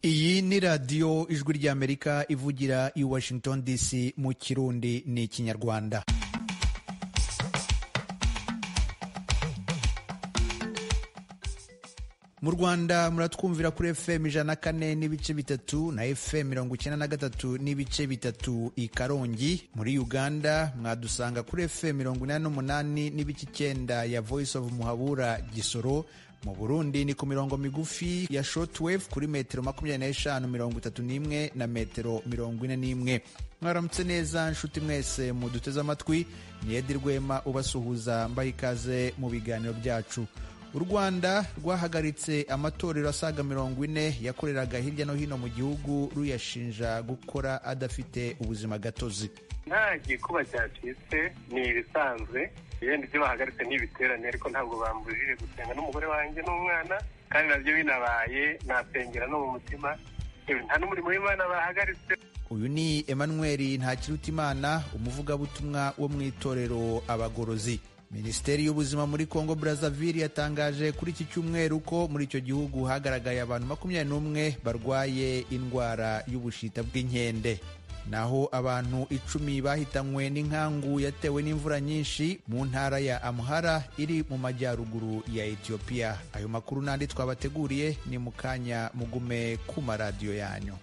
Iyi ni radiyo Ijwi ry'Amerika ivugira i Washington DC mu Kirundi n'Ikinyarwanda. Mu Rwanda muratwumvira kuri FM 104.3 na FM 93.3 i Karongi. Muri Uganda mwadusanga kuri FM 88.9 ya Voice of Muhabura Gisoro. Mu Burundi ni ku mirongo migufi ya shortwave kuri metero 25, 31 na metero 41. Mwaramutse neza nshuti mwese muduteze amatwi, ni Edi Rwema ubasuhuza mbaha ikaze mu biganiro byacu. U Rwanda rwahagaritse amatorero asaga 40 yakoreraga hirya no hino mu gihugu ruyashinja gukora adafite ubuzima gatozi. Nta gikuba cyacitse, ni ibisanzwe. Yenda ibyo bahagaritse ni ibiterane, ariko ntabwo bambujije gusenga n'umugore wanjye n'umwana, kandi nabyo binabaye nasengera no mu mutima. Nta n'umurimo w'Imana bahagaritse. Uyu ni Emmanuel Ntakirutimana, umuvugabutumwa wo mu itorero Abagorozi. Minisiteri y'Ubuzima muri Congo Brazzaville yatangaje kuri iki cyumweru ko muri icyo gihugu hagaragaye abantu 21 barwaye indwara y'ubushita bw'inkende. Naho abantu 10 bahitanywe n'inkangu yatewe n'imvura nyinshi mu ntara ya Amhara iri mu majyaruguru ya Ethiopia. Ayo makuru n'andi twabateguriye ni mu kanya, mugume ku maradiyo yanyu.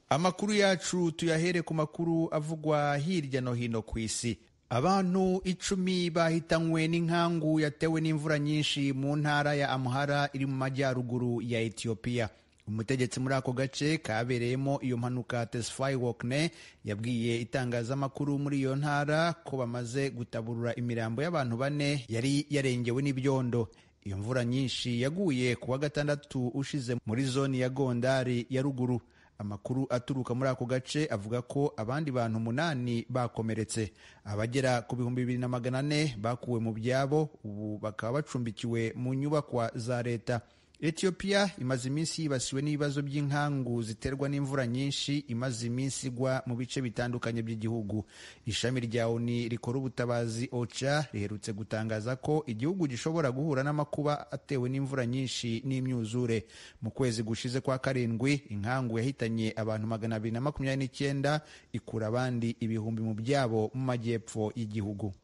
Amakuru yacu tuyahere ku makuru avugwa hirya no hino ku isi. Abantu 10 bahitanywe n'inkangu yatewe n'imvura nyinshi mu ntara ya Amhara iri mu majyaruguru ya Ethiopia. Umutegetsi muri ako gace kabereyemo iyo mpanuka, Tesfaye Wokne, yabwiye itangazamakuru muri iyo ntara ko bamaze gutaburura imirambo y'abantu 4 yari yarengewe n'ibyondo. Iyo mvura nyinshi yaguye ku wa gatandatu ushize muri zoni ya Gondari ya ruguru. Amakuru aturuka muri ako gace avuga ko abandi bantu 8 bakomeretse. Abagera ku 2400 bakuwe mu byabo, ubu bakaba bacumbikiwe mu nyubakwa za leta. Ethiopia imaze iminsi yibasiwe n'ibibazo by'inkangu ziterwa n'imvura nyinshi imaze iminsi igwa mu bice bitandukanye by'igihugu. Ishami rya ONU rikora ubutabazi OCHA riherutse gutangaza ko igihugu gishobora guhura n'amakuba atewe n'imvura nyinshi n'imyuzure. Mu kwezi gushize kwa karindwi, inkangu yahitanye abantu 229 ikura abandi ibihumbi mu byabo mu majyepfo y'igihugu.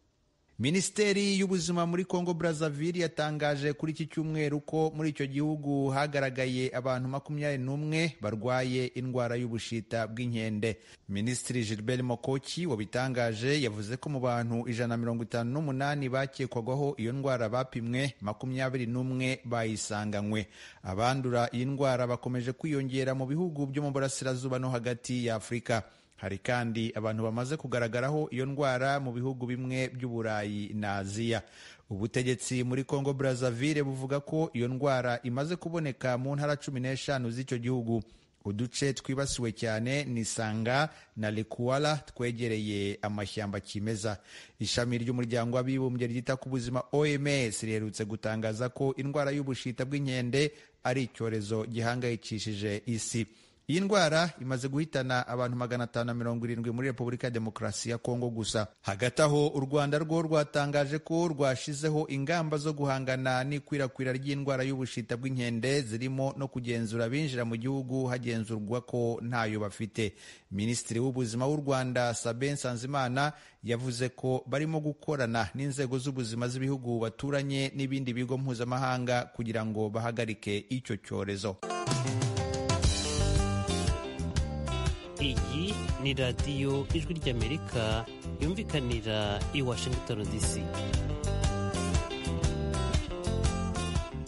Minisiteri y'Ubuzima muri Congo Brazzaville yatangaje kuri iki cyumweru ko muri icyo gihugu hagaragaye abantu 21 barwaye indwara y'ubushita bw'inkende. Minisitiri Gilbert Mokoki wabitangaje yavuze ko mu bantu 158 bakekwagaho iyo ndwara bapimwe, 21 bayisanganywe. Abandura iyi ndwara bakomeje kwiyongera mu bihugu byo mu burasirazuba no hagati ya Afurika. Hari kandi abantu bamaze kugaragaraho iyo ndwara mu bihugu bimwe by'Uburayi na Aziya. Ubutegetsi muri Congo Brazzaville buvuga ko iyo ndwara imaze kuboneka mu ntara 15 z'icyo gihugu. Uduce twibasiwe cyane ni Sanga na Lekuala twegereye amashyamba kimeza. Ishami ry'umuryango w'abibumbye ryita ku buzima OMS riherutse gutangaza ko indwara y'ubushita bw'inkende ari icyorezo gihangayikishije isi. Iyi ndwara imaze guhitana abantu 570 muri Repubulika ya Demokarasi ya Kongo gusa. Hagati aho u Rwanda rwo rwatangaje ko rwashizeho ingamba zo guhangana n'ikwirakwira ry'indwara y'ubushita bw'inkende, zirimo no kugenzura abinjira mu gihugu hagenzurwa ko ntayo bafite. Minisitiri w'Ubuzima w'u Rwanda Sabin Nsanzimana yavuze ko barimo gukorana n'inzego z'ubuzima z'ibihugu baturanye n'ibindi bigo mpuzamahanga kugira ngo bahagarike icyo cyorezo. Iyi ni radiyo Ijwi ry'Amerika yumvikanira i Washington DC.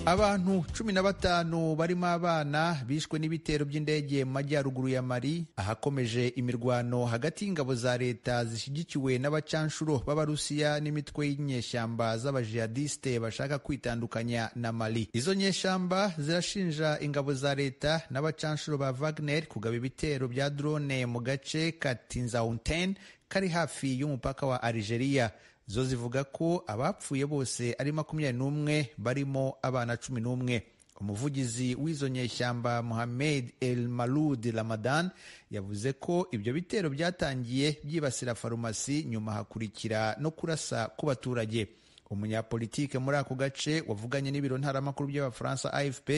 Abantu 15 barimo abana bishwe n'ibitero by'indege mu majyaruguru ya Mali, ahakomeje imirwano hagati y'ingabo za leta zishyigikiwe n'abacanshuro b'Abarusiya n'imitwe y'inyeshyamba z'abajihadiste bashaka kwitandukanya na Mali. Izo nyeshyamba zirashinja ingabo za leta n'abacanshuro ba Wagner kugaba ibitero bya drone mu gace ka Tinzaouaten kari hafi y'umupaka wa Algeria. Zo zivuga ko abapfuye bose ari 21 barimo abana 11. Umuvugizi w'izo nyeshyamba Mohamed El Malud Ramadan yavuze ko ibyo bitero byatangiye byibasira farumasi, nyuma hakurikira no kurasa ku baturage. Umunyapolitike muri ako gace wavuganye n'ibiro ntaramakuru by'Abafaransa AFP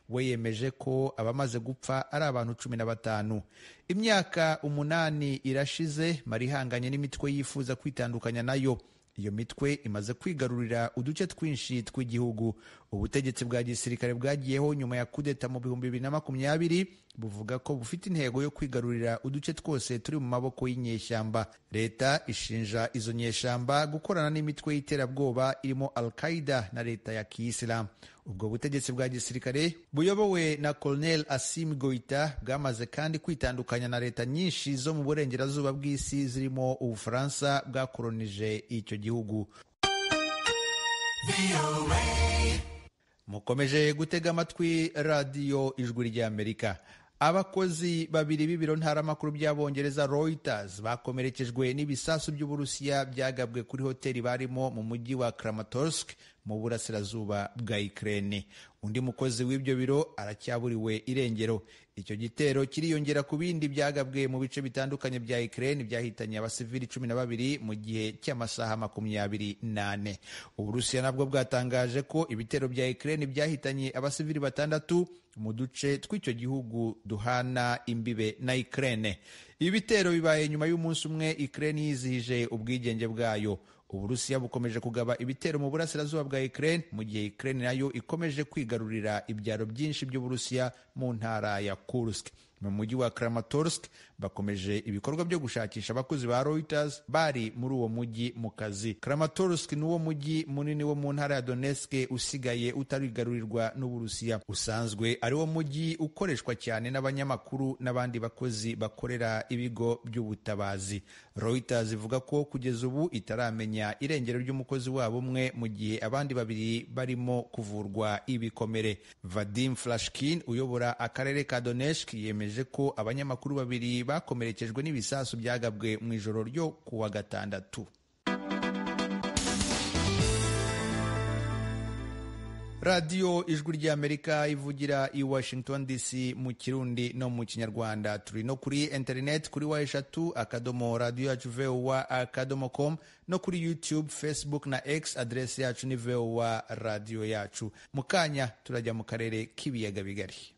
we yemeje ko abamaze gupfa ari abantu 15. Imyaka 8 irashize Mali ihanganye n'imitwe yifuza kwitandukanya nayo. Iyo mitwe imaze kwigarurira uduce twinshi tw'igihugu. Ubutegetsi bwa gisirikare bwagiyeho nyuma ya kudeta mu 2020 buvuga ko bufite intego yo kwigarurira uduce twose turi mu maboko y'inyeshyamba. Leta ishinja izo nyeshyamba gukorana n'imitwe y'iterabwoba irimo Al-Qaeda na leta ya Kiyisilamu. Ubwo butegetsi bwa gisirikare buyobowe na Colonel Assimi Goita bwamaze kandi kwitandukanya na leta nyinshi zo mu burengerazuba bw'isi zirimo Ubufaransa bwakoronije icyo gihugu. Mukomeje gutega amatwi radiyo Ijwi ry'Amerika. Abakozi babiri b'ibiro ntaramakuru by'Abongereza Reuters bakomerekejwe n'ibisasu by'Uburusiya byagabwe kuri hoteli barimo mu mujyi wa Kramatorsk mu burasirazuba bwa Ukraine. Undi mukozi w'ibyo biro aracyaburiwe irengero. Icyo gitero kiriyongera ku bindi byagabwe mu bice bitandukanye bya Ukraine byahitanye abasivili 12 mu gihe cy'amasaha 24. Uburusiya nabwo bwatangaje ko ibitero bya Ukraine byahitanye abasivili 6 mu duce tw'icyo gihugu duhana imbibe na Ukraine. Ibitero bibaye nyuma y'umunsi umwe Ukraine yizihije ubwigenge bwayo. Uburusiya bukomeje kugaba ibitero mu burasirazuba bwa Ukraine mu gihe Ukraine nayo ikomeje kwigarurira ibyaro byinshi by'Uburusiya mu ntara ya Kursk. Mu mujyi wa Kramatorsk bakomeje ibikorwa byo gushakisha abakozi ba Reuters bari muri uwo mujyi mu kazi. Kramatorsk ni wo mujyi munini wo mu ntara ya Donetsk usigaye utarigarurirwa n'Uburusiya. Usanzwe ari wo mujyi ukoreshwa cyane n'abanyamakuru n'abandi bakozi bakorera ibigo by'ubutabazi. Reuters ivuga ko kugeza ubu itaramenya irengero ry'umukozi wabo umwe mu gihe abandi babiri barimo kuvurwa ibikomere. Vadim Flashkin uyobora akarere ka Donetsk yemeje ko abanyamakuru babiri bakomerekejwe n'ibisasu byagabwe mu ijoro ryo kuwa gatandatu. Radiyo Ijwi ry'Amerika ivugira i Washington DC mu Kirundi no mu Kinyarwanda. Turi no kuri internet kuri w3 radio yacu voa.com no kuri YouTube, Facebook na X. Adresi yacu ni VOA radio yacu. Mu kanya turajya mu karere k'ibiyaga bigari.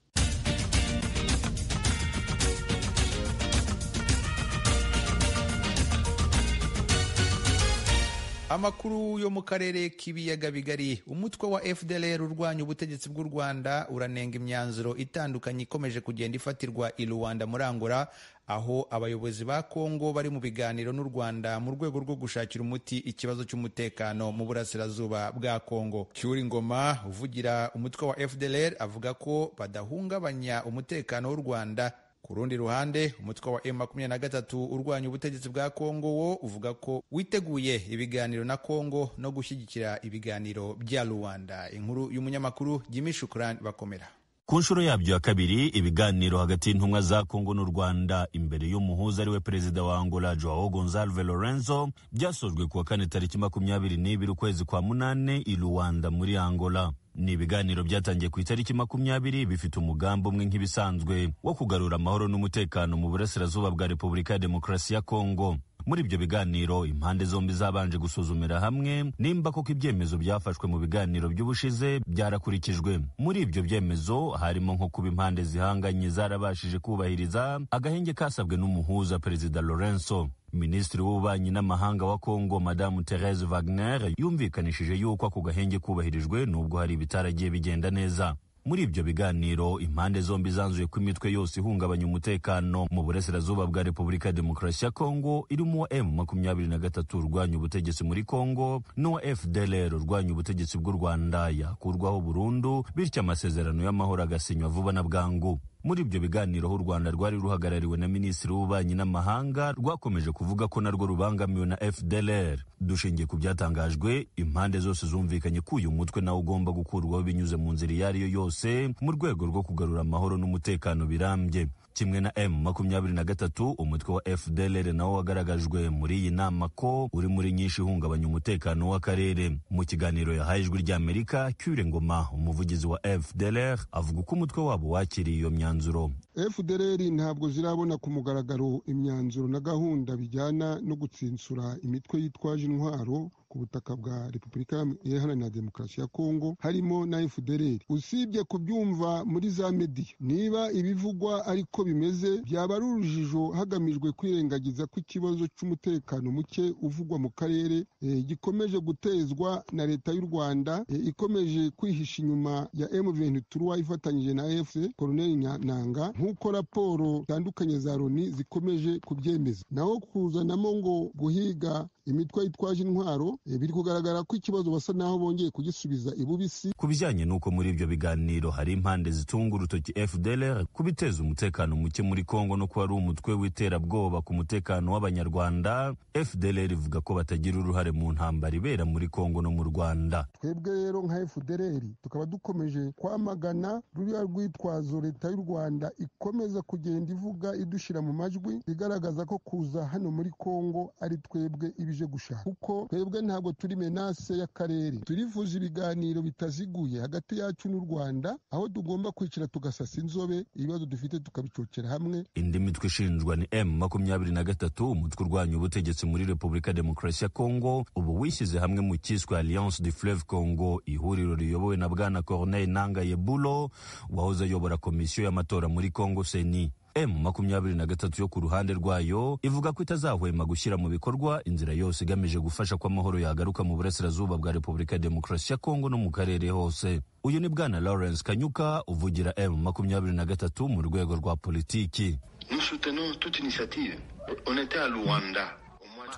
Amakuru yo mu karere k'ibiyaga bigari. Umutwe wa FDLR urwanya ubutegetsi bw'u Rwanda uranenga imyanzuro itandukanye ikomeje kugenda ifatirwa i Luanda muri Angola, aho abayobozi ba Kongo bari mu biganiro n'u Rwanda mu rwego rwo gushakira umuti ikibazo cy'umutekano mu burasirazuba bwa Kongo. Cyuri Ngoma uvugira umutwe wa FDLR avuga ko badahungabanya umutekano w'u Rwanda. Ku rundi ruhande, umutwe wa M23 urwanya ubutegetsi bwa Kongo wo uvuga ko witeguye ibiganiro na Kongo no gushyigikira ibiganiro bya Luanda. Inkuru y'umunyamakuru Jimmy Shukran Bakomera. Ku nshuro yabyo ya kabiri, ibiganiro hagati y'intumwa za Kongo n'u Rwanda imbere y'umuhuza ariwe perezida wa Angola Joao Gonzalve Lorenzo byasojwe kuwa kane tariki 22 ukwezi kwa 8 i Luanda muri Angola. Ni ibiganiro byatangiye ku itariki 20 bifite umugambi umwe nk'ibisanzwe wo kugarura amahoro n'umutekano mu burasirazuba bwa Repubulika ya Demokarasi ya Kongo. Muri ibyo biganiro, impande zombi zabanje gusuzumira hamwe nimba koko ibyemezo byafashwe mu biganiro by'ubushize byarakurikijwe. Muri ibyo byemezo harimo nko kuba impande zihanganye zarabashije kubahiriza agahenge kasabwe n'umuhuza perezida Lorenzo. Minisitiri w'ububanyi n'amahanga wa Kongo Madamu Therese Wagner yumvikanishije yuko ako gahenge kubahirijwe nubwo hari ibitaragiye bigenda neza. Muri ibyo biganiro, impande zombi zanzuye ko imitwe yose ihungabanya umutekano mu burasirazuba bwa Repubulika ya Demokarasi ya Kongo, irimo M23 urwanya ubutegetsi muri Kongo n'uwa FDLR urwanya ubutegetsi bw'u Rwanda, yakurwaho burundu, bityo amasezerano y'amahoro agasinywa vuba na bwangu. Muri ibyo biganiro, aho u Rwanda rwari ruhagarariwe na minisitiri w'ububanyi n'amahanga, rwakomeje kuvuga ko narwo rubangamiwe na FDLR. Dushingiye ku byatangajwe, impande zose zumvikanye ko uyu mutwe nawo ugomba gukurwaho binyuze mu nzira iyo ari yo yose mu rwego rwo kugarura amahoro n'umutekano birambye. Kimwe na M23, umutwe wa FDLR nawo wagaragajwe muri iyi nama ko uri muri nyinshi ihungabanya umutekano w'akarere. Mu kiganiro yahaye Ijwi ry'Amerika, Cyure Ngoma, umuvugizi wa FDLR, avuga uko umutwe wabo wakiriye iyo myanzuro. FDLR ntabwo zirabona ku mugaragaro imyanzuro na gahunda bijyana no gutsinsura imitwe yitwaje intwaro. ku butaka bwa Repubulika Iharanira Demokarasi ya Kongo, harimo na FDLR. Usibye kubyumva muri za media, niba ibivugwa ariko bimeze, byaba ari urujijo hagamijwe kwirengagiza ko ikibazo cy'umutekano muke uvugwa mu karere gikomeje gutezwa na leta y'u Rwanda, ikomeje kwihisha inyuma ya M23 ifatanyije na AFC Colonel Nanga, nk'uko raporo zitandukanye za Loni zikomeje kubyemeza. Naho kuzanamo ngo guhiga imitwe yitwaje intwaro, biri kugaragara ko ikibazo basa naho bongeye kugisubiza ibubisi. Ku bijyanye n'uko muri ibyo biganiro hari impande zitunga urutoki FDLR kubiteza umutekano muke muri Kongo no kuba ari umutwe w'iterabwoba ku mutekano w'Abanyarwanda, FDLR ivuga ko batagira uruhare mu ntambara ibera muri Kongo no mu Rwanda. Twebwe rero nka FDLR tukaba dukomeje kwamagana ruriya rwitwazo leta y'u Rwanda ikomeza kugenda ivuga idushyira mu majwi, igaragaza ko kuza hano muri Kongo ari twebwe ibije gushaka, kuko twebwe ntabwo turi menase y'akarere. Turifuza ibiganiro bitaziguye hagati yacu n'u Rwanda, aho tugomba kwicara tugasasa inzobe, ibibazo dufite tukabicocera hamwe. Indi mitwe ishinjwa ni M23, umutwe urwanya ubutegetsi muri Repubulika Demokarasi ya Kongo, ubu wishyize hamwe mu cyiswe Alliance du Fleuve Congo, ihuriro riyobowe na Bwana Corneille Nanga Yebulo wahoze ayobora komisiyo y'amatora muri Kongo CENI. M23 yo ku ruhande rwayo ivuga ko itazahwema gushyira mu bikorwa inzira yose igamije gufasha ko amahoro yagaruka mu burasirazuba bwa Repubulika ya Demokarasi ya Kongo no mu karere hose. Uyu ni Bwana Lawrence Kanyuka uvugira M23 mu rwego rwa politiki.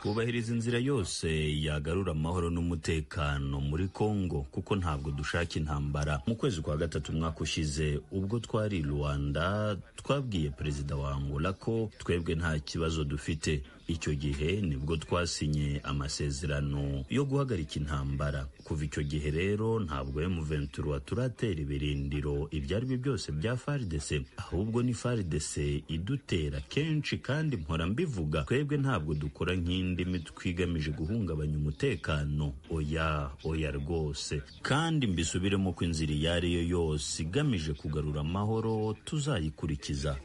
Twubahiriza inzira yose yagarura amahoro n'umutekano muri Kongo, kuko ntabwo dushaka intambara. Mu kwezi kwa gatatu umwaka ushize ubwo twari i Rwanda, twabwiye perezida wa Angola ko twebwe nta kibazo dufite. Icyo gihe nibwo twasinye amasezerano yo guhagarika intambara. Kuva icyo gihe rero ntabwo M23 turatera ibirindiro ibyo ari byo byose bya FARDC, ahubwo ni FARDC idutera kenshi, kandi mpora mbivuga, twebwe ntabwo dukora nk'indi mitwe igamije guhungabanya umutekano. Oya, oya rwose, kandi mbisubiremo ko inzira iyo ari yo yose igamije kugarura amahoro tuzayikurikiza.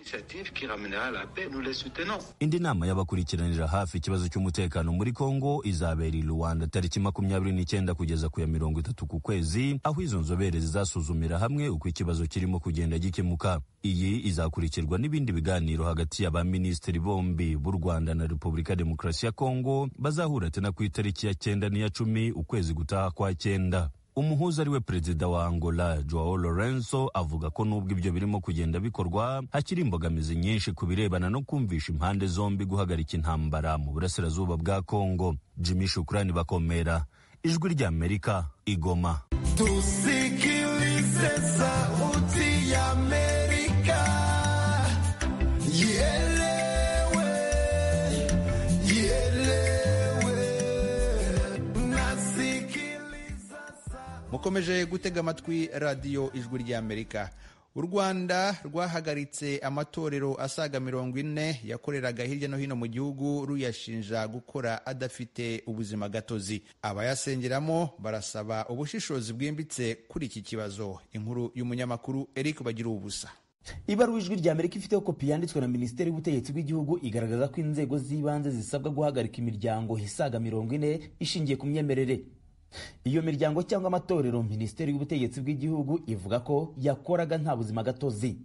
Indi nama y'abakurikiranira hafi ikibazo cy'umutekano muri Kongo izabera i Rwanda tariki 29 kugeza ku ya 30 ku kwezi, aho izo nzobere zizasuzumira hamwe uko ikibazo kirimo kugenda gikemuka. Iyi izakurikirwa n'ibindi biganiro hagati y'abaminisitiri bombi b'u Rwanda na Repubulika Demokarasi ya Kongo bazahura tena ku itariki ya 9 n'iya 10 ukwezi gutaha kwa 9. Umuhuza ariwe perezida wa Angola Joao Lorenzo avuga ko nubwo ibyo birimo kugenda bikorwa hakiri imbogamizi nyinshi ku birebana no kumvisha impande zombi guhagarika intambara mu burasirazuba bwa Kongo. Jimmy Shukrani Bakomera, Ijwi ry'Amerika, Igoma. Tusikilize sauti ya Amerika, ielewe, ielewe. Nasikiliza. Mukomeje gutega amatwi radiyo Ijwi ry'Amerika. U Rwanda rwahagaritse amatorero asaga 40 yakoreraga hirya no hino mu gihugu, ruyashinja gukora adafite ubuzima gatozi. Abayasengeramo barasaba ubushishozi bwimbitse kuri iki kibazo. Inkuru y'umunyamakuru Eric Bagira ubusa. Ibaruwa Ijwi rya Amerika ifiteho kopi yanditswe na Minisiteri y'Ubutegetsi bw'Igihugu igaragaza ko inzego z'ibanze zisabwa guhagarika imiryango isaga 40 ishingiye ku myemerere. Iyo miryango cyangwa amatorero, Minisiteri y'Ubutegetsi bw'Igihugu ivuga ko yakoraga nta buzima gatozi.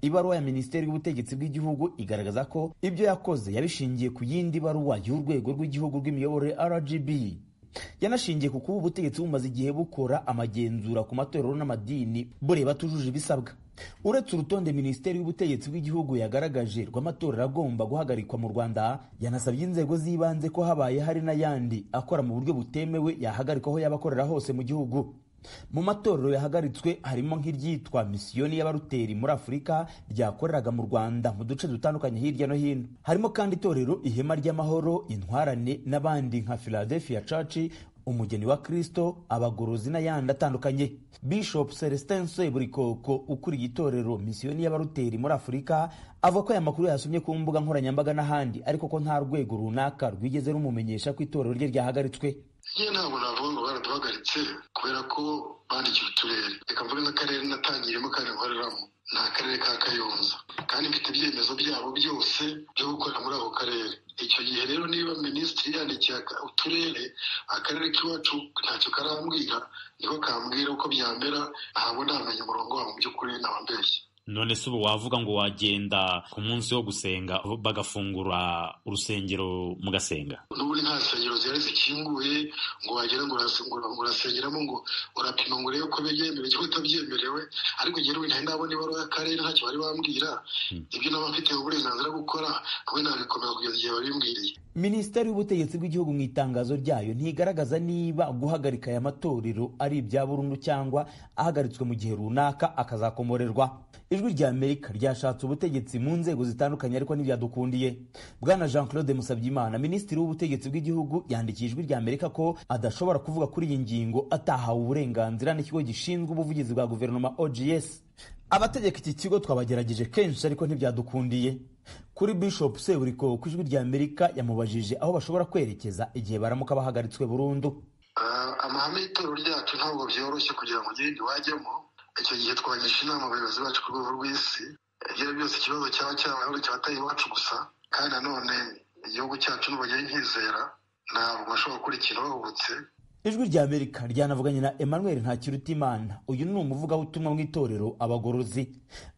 Ibaruwa ya Minisiteri y'Ubutegetsi bw'Igihugu igaragaza ko ibyo yakoze yabishingiye ku yindi baruwa y'Urwego rw'Igihugu rw'Imiyoborere RGB. Yanashingiye ku kuba ubutegetsi bumaze igihe bukora amagenzura ku matorero n'amadini bureba atujuje ibisabwa. Uretse urutonde Minisiteri y'Ubutegetsi bw'Igihugu yagaragaje rw'amatorero agomba guhagarikwa mu Rwanda, yanasabye inzego z'ibanze ko habaye hari n'ayandi akora mu buryo butemewe yahagarikwa aho yaba akorera hose mu gihugu. Mu matorero yahagaritswe harimo nk'iryitwa Misiyoni y'Abaruteri muri Afurika ryakoreraga mu Rwanda mu duce dutandukanye hirya no hino. Harimo kandi itorero Ihema ry'Amahoro, Intwarane n'abandi nka Philadelphia Church, Umugeni wa Kristo, Abagorozi n'ayandi atandukanye. Bishop Celestin Seburikoko ukuriye itorero Misiyoni y'Abaruteri muri Afurika avuga ko aya makuru yasomye ku mbuga nkoranyambaga n'ahandi, ariko ko nta rwego runaka rwigeze rumumenyesha ko itorero rye ryahagaritswe. Njye ntabwo navuga ngo baraduhagaritse, kubera ko Bandikiye uturere. Reka mvuge nk'akarere natangiriyemo kandi nkoreramo, ni akarere ka Kayonza, kandi mfite ibyemezo byabo byose byo gukorera muri ako karere. Icyo gihe rero niba minisitiri yandikiye uturere, akarere k'iwacu ntacyo karambwira, niko kambwira uko byamera. Ntabwo ndamenya umurongo wabo mu by'ukuri, nabambeshye. None se ubu wavuga ngo wagenda ku munsi wo gusenga bagafungura urusengero mugasenga? N'ubundi nta nsengero zihari zikinguye ngo wagera ngo urasengeramo, ngo urapima ngo urebe ko byemerewe cyangwa utabyemerewe. Ariko njyewe ntari ndabona ibaruwa y'akarere, ntacyo bari bambwira. Ibyo naba mfite uburenganzira gukora hamwe nabikomeza kugeza igihe babimbwiriye. Minisiteri y'Ubutegetsi bw'Igihugu mu itangazo ryayo ntigaragaza niba guhagarika aya matorero ari ibya burundu cyangwa ahagaritswe mu gihe runaka akazakomorerwa. Ijwi rya Amerika ryashatse ubutegetsi mu nzego zitandukanye ariko ntibyadukundiye. Bwana Jean Claude Musabyimana, Minisitiri w'Ubutegetsi bw'Igihugu, yandikiye Ijwi rya Amerika ko adashobora kuvuga kuri iyi ngingo atahawe uburenganzira n'ikigo gishinzwe ubuvugizi bwa guverinoma, OGS. Abategeka iki kigo twabagerageje kenshi ariko ntibyadukundiye. Kuri Bishop Seburiko, ku Ijwi rya Amerika yamubajije aho bashobora kwerekeza igihe baramuka bahagaritswe burundu. Amahame y'itorero ryacu ntabwo byoroshye kugira ngo ugende wajyamo. Icyo gihe twagisha inama abayobozi bacu ku rwego rw'isi. Ibyo byose ikibazo cyaba cyabayeho cyaba iwacu gusa, kandi nanone igihugu cyacu n'ubagiye nkizera ntabwo bashobora gukora ikintu bahubutse. Ijwi rya Amerika ryanavuganye na Emmanuel Ntakirutimana. Uyu ni umuvugabutumwa mu itorero Abagorozi,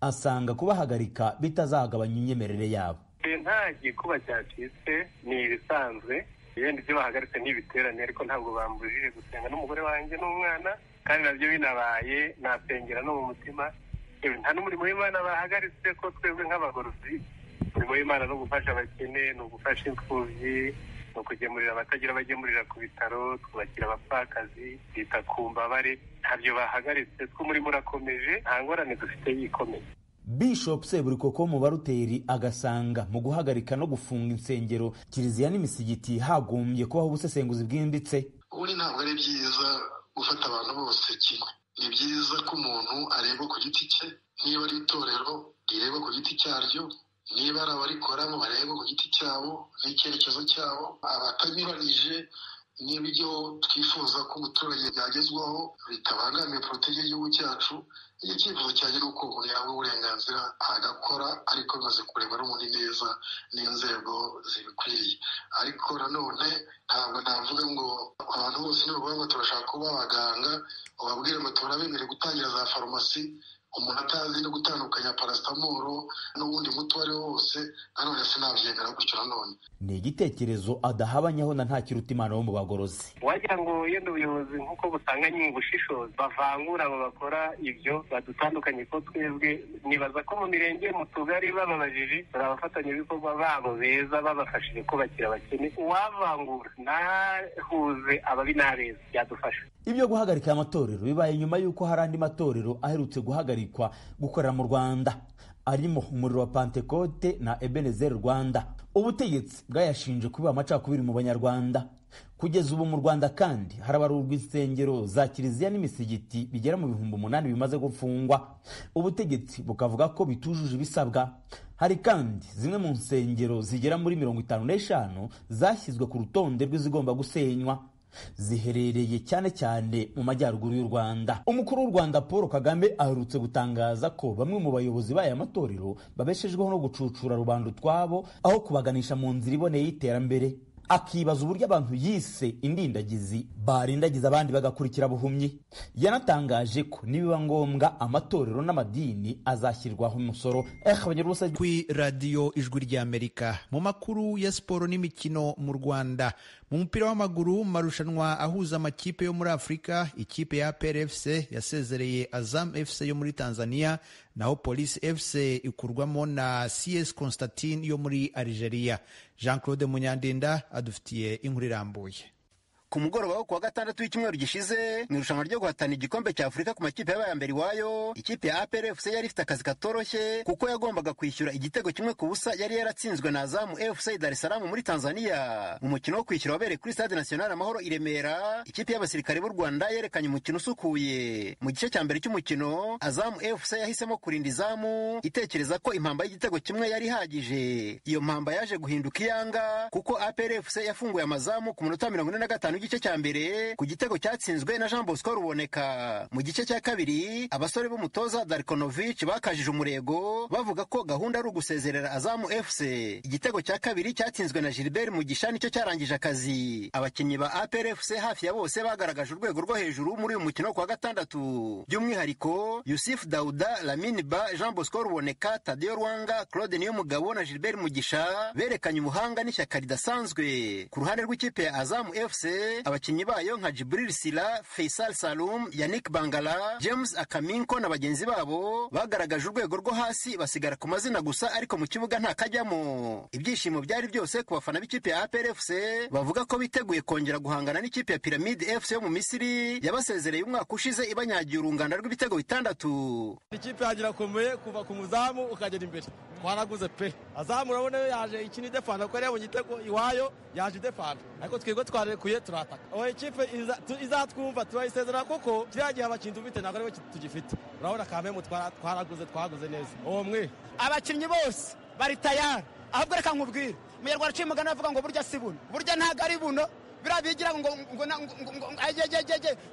asanga kubahagarika bitazagabanya imyemerere yabo. Nta gikuba cyacitse, ni ibisanzwe. Yenda ibyo bahagaritse ntibiterane, ariko ntabwo bambujije gusenga n'umugore wanjye n'umwana, kandi nabyo binabaye nasengera no mu mutima. Nta n'umurimo w'Imana bahagaritse, ko twebwe nk'abagorozi umurimo w'Imana ni ugufasha abakene, ni ugufasha imfubyi, ni ukugemurira abatagira abagemurira ku bitaro, twubakira abapfakazi, twita ku mbabare. Ntabyo bahagaritse, tw'umurimo urakomeje, nta ngorane dufite yikomeye. Bishop Seburikoko mu Baruteri agasanga mu guhagarika no gufunga insengero, kiliziya n'imisigiti hagombye kubaho ubusesenguzi bwimbitse. Ubundi ntabwo ari byiza gufata abantu bose kimwe. Ni byiza ko umuntu areba ku giti cye, niba ari itorero rireba ku giti cyaryo, niba ari abarikoramo bareba ku giti cyabo n'icyerekezo cyabo, abatanyuranije n'ibyo twifuza ko umuturage yagezwaho bitabangamiye politiki y'igihugu cyacu. Icyifuzo cyanjye ni uko umuntu yahabwa uburenganzira agakora, ariko bimaze kureba n'ubundi neza n'inzego zibikwiriye. Ariko nanone ntabwo navuga ngo abantu bose nibavuga ngo turashaka kuba abaganga, ubabwire ngo turabemerere gutangira za farumasi, umuntu atazi no gutandukanya parasitamoro n'ubundi muti uwo ari wo wose, nanone sinabyemera gutyo nanone. Ni igitekerezo adahabanyaho na Ntakirutimana wo mu Bagorozi. Wagira ngo yenda ubuyobozi nk'uko busanganye ubushishozi bavangura abo bakora ibyo badutandukanye, ko twebwe nibaza ko mu mirenge, mu tugari bababajije, turi abafatanyabikorwa babo beza babafashije kubakira abakene. Uwavangura ntahuze ababi n'abeza byadufasha. Ibyo guhagarika amatorero bibaye nyuma y'uko hari andi matorero aherutse guhagarikwa gukorera mu Rwanda, arimo Umuriro wa Pantekote na Ebenezer Rwanda. Ubutegetsi bwayashinje kuba amacakubiri mu Banyarwanda. Kugeza ubu mu Rwanda kandi harabarurwa insengero za kiliziya n'imisigiti bigera mu 8000 bimaze gufungwa, ubutegetsi bukavuga ko bitujuje ibisabwa. Hari kandi zimwe mu nsengero zigera muri 55 zashyizwe ku rutonde rw'izigomba gusenywa, ziherereye cyane cyane mu majyaruguru y'u Rwanda. Umukuru w'u Rwanda Paul Kagame aherutse gutangaza ko bamwe mu bayobozi b'aya matorero babeshejweho no gucucura rubanda utwabo aho kubaganisha mu nzira iboneye y'iterambere, akibaza uburyo abantu yise indindagizi barindagiza abandi bagakurikira buhumyi. Yanatangaje ko nibiba ngombwa amatorero n'amadini azashyirwaho umusoro. Kuri radiyo Ijwi ry'Amerika, mu makuru ya siporo n'imikino mu Rwanda, mu mupira w'amaguru mu marushanwa ahuza amakipe yo muri Afurika, ikipe ya APR FC yasezereye Azam FC yo muri Tanzania, naho Police FC ikurwamo na CS Constantine yo muri Algeria. Jean Claude Munyandinda adufitiye inkuru irambuye. Ku mugoroba wo kuwa gatandatu w'icyumweru gishize, mu irushanwa ryo guhatana igikombe cya Afurika ku makipe yabaye mbere iwayo, ikipe ya APR FC yari ifite akazi katoroshye kuko yagombaga kwishyura igitego 1-0 yari yaratsinzwe na Azam FC Dar es Salaam muri Tanzania. Mu mukino wo kwishyura wabereye kuri Stade National Amahoro i Remera, ikipe y'abasirikare b'u Rwanda yerekanye umukino usukuye. Mu gice cya mbere cy'umukino, Azam FC yahisemo kurinda izamu itekereza ko impamba y'igitego kimwe yari ihagije. Iyo mpamba yaje guhinduka iyanga kuko APR FC yafunguye amazamu ku munota 45 w'igice cya mbere ku gitego cyatsinzwe na Jean Bosco Ruboneka. Mu gice cya kabiri abasore b'umutoza Darkonovic bakajije umurego bavuga ko gahunda ari ugusezerera Azamu FC. Igitego cya kabiri cyatsinzwe na Gilbert Mugisha nicyo cyarangije akazi. Abakinnyi ba APR FC hafi ya bose bagaragaje urwego rwo hejuru muri uyu mukino ku wa gatandatu, by'umwihariko Yusuf Dauda, Lamine Ba, Jean Bosco Ruboneka, Tadeo Rwanga, Claude Niyomugabo na Gilbert Mugisha berekanye ubuhanga n'ishyaka ridasanzwe. Ku ruhande rw'ikipe ya Azamu FC abakinnyi bayo nka Jibril Sila, Faisal Salum, Yannick Bangala, James Akaminko na bagenzi babo bagaragaje urwego rwo hasi basigara ku mazina gusa, ariko mu kibuga nta kajyamo. Ibyishimo byari byose ku bafana b'ikipe ya APR FC bavuga ko biteguye kongera guhangana n'ikipe ya Pyramid FC yo mu Misiri yabasezereye umwaka ushize ibanyagiye urungano rw'ibitego 6. Ikipe yanjye irakomeye kuva ku muzamu ukagera imbere, twaraguze pe. Azamu urabona yo yaje ikina idefanda kuko yari yabonye igitego iwayo, yaje idefanda, ariko twebwe twarekuye turataka. Oya, ikipe izatwumva turayisezerera kuko kiriya gihe abakinnyi dufite ntabwo aribo tugifite. Urabona kamemu twaraguze, twaguze neza uwo mwe. Abakinnyi bose bari tayari, ahubwo reka nkubwire umunyarwanda aciye umugani avuga ngo burya si buno, burya ntabwo ari buno. Biriya bigira ngo ngo ngo ngo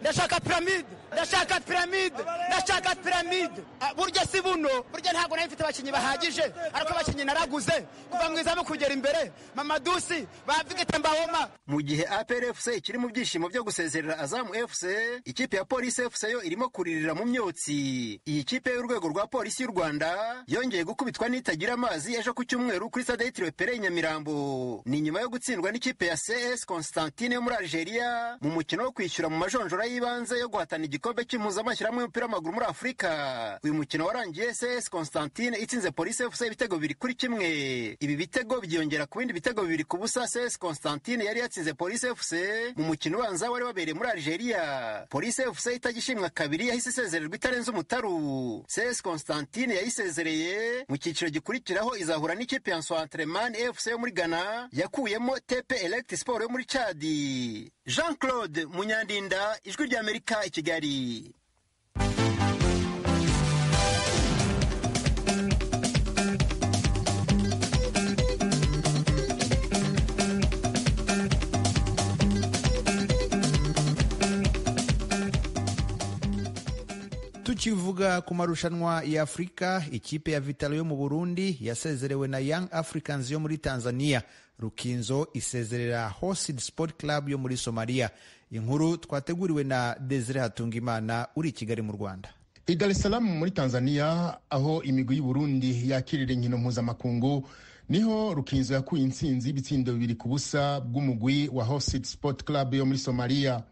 ndashaka piramide, ndashaka piramide, ndashaka piramide. Burya si buno, burya ntabwo nari mfite abakinnyi bahagije, ariko abakinnyi naraguze kuva mu izamu kugera imbere, Mamadusi ba Victor Mbahoma. Mu gihe APR FC ikiri mu byishimo byo gusezerera Azamu FC, ikipe ya Police FC yo irimo kuririra mu myotsi. Iyi kipe y'urwego rwa Polisi y'u Rwanda yongeye gukubitwa n'itagira amazi ejo ku cyumweru kuri stade yitiriwe Pele i Nyamirambo. Ni nyuma yo gutsindwa n'ikipe ya CS Constantine yo muri Algeria mu mukino wo kwishyura mu majonjora y'ibanze yo guhatana igikombe cy'impuzamashyirahamwe y'umupira w'amaguru muri Afurika. Uyu mukino warangiye CS Constantine itsinze Police FC ibitego 2-1. Ibi bitego byiyongera ku bindi bitego 2-0 CS Constantine yari yatsinze Police FC mu mukino ubanza wari wabereye muri Algeria. Police FC itagishimwa kabiri yahise isezererwa itarenze umutaru. CS Constantine yayisezereye mu cyiciro gikurikiraho izahura n'ikipe ya Nsoatreman FC yo muri Ghana yakuyemo TP Elect Sport yo muri Chad. Jean Claude Munyandinda, Ijwi ry'Amerika i Kigali. Tukivuga ku marushanwa ya Afurika, ikipe ya Vitalo yo mu Burundi yasezerewe na Young Africans yo muri Tanzania. Rukinzo isezerera Hosid Sport Club yo muri Somalia. Inkuru twateguriwe na Desire Hatungimana uri i Kigali mu Rwanda. I Dar es Salaam muri Tanzania, aho imigwi y'u Burundi yakirira inkino mpuzamakungu, niho Rukinzo yakuye intsinzi y'ibitsindo 2-0 bw'umugwi wa Hosid Sport Club yo muri Somalia.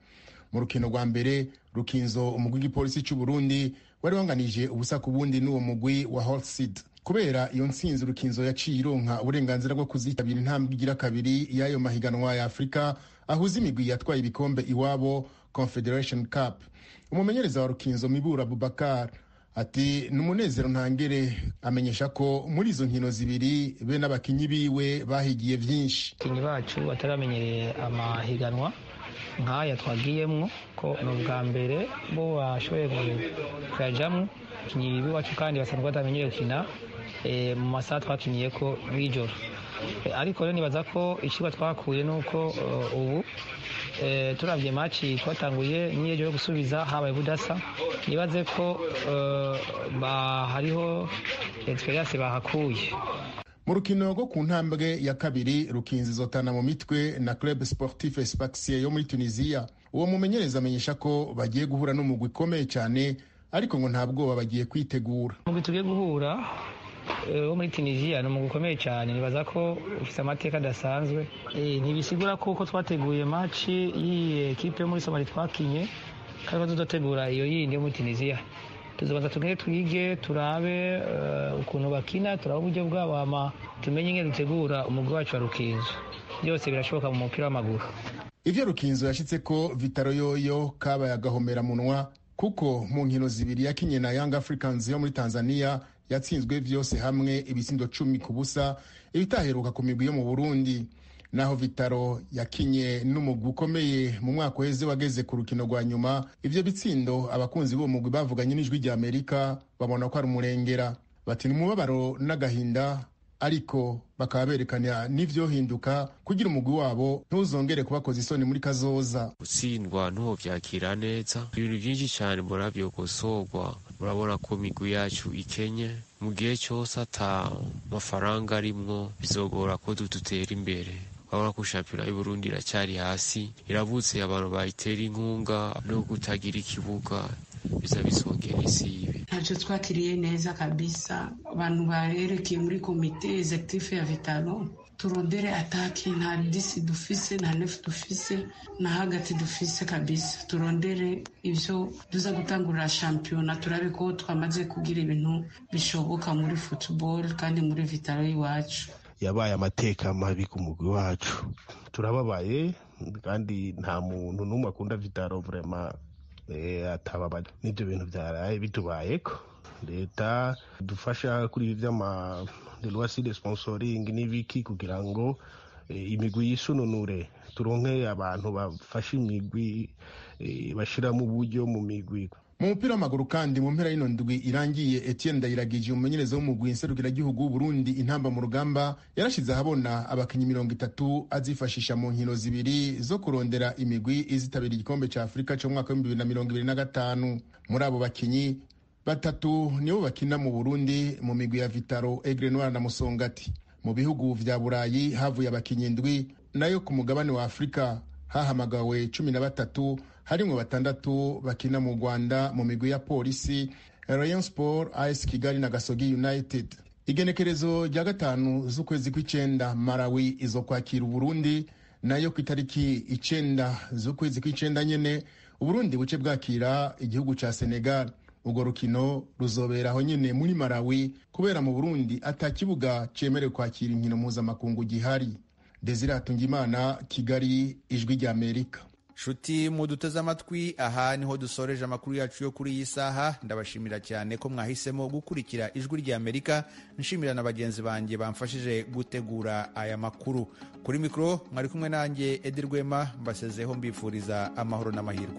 Mu rukino rwa mbere Rukinzo, umugwi w'igipolisi cy'u Burundi wari wanganije 0-0 n'uwo mugwi wa Hosid. Kubera iyo ntsinzi, Rukinzo yaciye ironka uburenganzira bwo kuzitabira intambwe igira kabiri y'ayo mahiganwa ya Afurika ahuza imigwi yatwaye ibikombe iwabo, Confederation Cup. Umumenyereza wa Rukinzo Mibura Abubakar ati ni umunezero ntangere, amenyesha ko muri izo nkino zibiri be n'abakinyi biwe bahigiye byinshi. Abakinyi bacu bataramenyereye amahiganwa nk'aya twagiyemwo, ko ni ubwa mbere bo bashoboye kuyajamwo. Abakinyi b'iwacu kandi basanzwe batamenyereye gukina mu masaha twakiniye ko mw'ijoro, ariko rero nibaza ko icigwa twakuye nuko ubu turavye maci twatanguye n'iyo yo gusubiza habaye budasa, nibaze ko hariho experience bahakuye. Mu rukino rwo ku ntambwe ya kabiri, Rukinzo izotana mu mitwe na Club Sportif Sfaxien yo muri Tunisia. Uwo mumenyereza amenyesha ko bagiye guhura n'umugwi ukomeye cyane, ariko ngo nta bwoba, bagiye kwitegura. Umugwi tugiye guhura wo muri Tunisia ni umugwi ukomeye cyane, nibaza ko ufite amateka adasanzwe. Ntibisigura ko uko twateguye maci y'iyi ekipe yo muri Somalia twakinye kandi tuzotegura iyo yindi yo muri Tunisia. Tuzobanza tugende twige, turabe ukuntu bakina, turabe uburyo bwabo, hama tumenye ingene dutegura umugwi wacu wa Rukinzo. Byose birashoboka mu mupira w'amaguru. Ivyo Rukinzo yashitse ko, Vitaro yoyo kabaye agahomeramunwa, kuko mu nkino zibiri yakinye na Young Africans yo muri Tanzania yatsinzwe vyose hamwe ibitsindo 10-0, ibitaheruka ku migwi yo mu Burundi. Naho Vitaro yakinye n'umugwi ukomeye mu mwaka uheze wageze ku rukino rwa nyuma, ivyo bitsindo abakunzi b'uwo mugwi bavuganye n'Ijwi rya Amerika babona ko ari umurengera. Bati ni umubabaro n'agahinda Ariko bakaba berekana n'ivyohinduka kugira umugwi wabo ntuzongere kubakoza isoni muri kazoza. Gutsindwa ntuvyakira neza, ibintu byinshi cyane mbona vyokosorwa. Murabona ko migwi yacu ikenye, mu gihe cyose ata mafaranga arimwo bizogora ko dutera imbere. Urabona ko shampiyona y'Uburundi iracyari hasi, irabutse abantu bayitera inkunga no kutagira ikibuga biza bisongera isibe. Ntacyo twakiriye neza kabisa, abantu barerekeye muri komite executive ya Vitalo turondere ataki, nta disi dufise, nta nefu dufise, na hagati dufise kabisa. Turondere ivyo duza gutangurira shampiyona, turabe ko twamaze kugira ibintu bishoboka muri football kandi muri Vitalo y'iwacu. Yabaye amateka mabi ku mugwi wacu, turababaye kandi nta muntu n'umwe akunda Vitalo vraiment atababaye n'ibyo bintu byaraye bitubayeko. Leta dufasha kuri ibi by'ama loi de sponsoring n'ibiki kugira ngo imigwi yisununure, turonke abantu bafasha imigwi, bashiramo uburyo mu migwi. Mu mupira w'amaguru kandi, mu mpera y'ino ndwi irangiye, Etienne Ndayiragije, umumenyereza w'umugwi nserukiragihugu w'Uburundi Intamba mu Rugamba, yarashize ahabona abakinyi 30 azifashisha mu nkino zibiri zo kurondera imigwi izitabira igikombe ca Afurika co mu mwaka w'2025. Muri abo bakinyi, batatu nibo bakina mu Burundi mu migwi ya Vitaro, Aigle Noir na Musongati. Mu bihugu vya Burayi havuye abakinyi 7, nayo ku mugabane wa Afurika hahamagawe 13, harimwo 6 bakina mu Rwanda mu migwi ya Polisi, Rayon Sport, AS Kigali na Gasogi United. Igenekerezo rya 5 z'ukwezi kw'icenda, Malawi izo kwakira Uburundi, nayo ku itariki 9 z'ukwezi kw'icenda nyene Uburundi buce bwakira igihugu ca Senegal. Urwo rukino ruzobera aho nyene muri Malawi kubera mu Burundi ata kibuga cemerewe kwakira inkino mpuzamakungu gihari. Desire Hatungimana, Kigali, Ijwi rya Amerika. Shuti muduteze amatwi, aha niho dusoreje amakuru yacu yo kuri iyi saha. Ndabashimira cyane ko mwahisemo gukurikira Ijwi rya Amerika. Nshimira na bagenzi banjye bamfashije gutegura aya makuru. Kuri mikoro mwari kumwe nanjye Edi Rwema, mbasezeho mbifuriza amahoro n'amahirwe.